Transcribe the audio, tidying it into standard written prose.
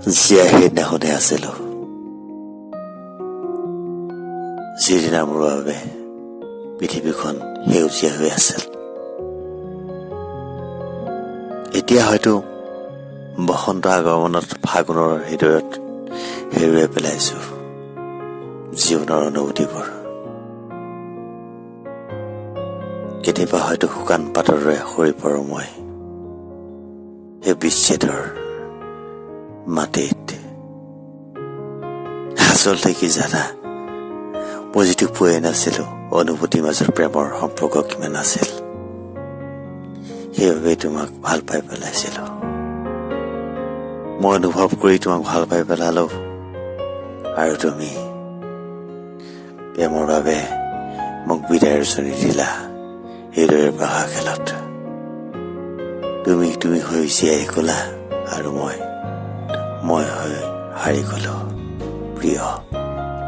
জীয়াই সেইদিনাখনে আছিলো যিদিনা মোৰ বাবে পৃথিৱীখন সেউজীয়া হৈ আছিল। এতিয়া হয়তো বসন্ত আগমনত ফাগুনৰ হৃদয়ত হেৰুৱাই পেলাইছো জীৱনৰ অনুভূতিবোৰ। কেতিয়াবা হয়তো শুকান পাতৰ দৰে সৰি পৰো মই সেই বিচ্ছেদৰ মাটিত। আচলতে কি জানা, মই যিটো পোৱাই নাছিলো, অনুভূতিৰ মাজত প্ৰেমৰ সম্পৰ্ক কিমান আছিল, সেইবাবে তোমাক ভাল পাই পেলাইছিলো। মই অনুভৱ কৰি তোমাক ভাল পাই পেলালো আৰু তুমি প্ৰেমৰ বাবে মোক বিদায়ৰ চনি দিলা। এইদৰে বাহা খেলত তুমি তুমি হৈ জীয়াই গলা আৰু মই মই হৈ হাৰি গলো প্ৰিয়।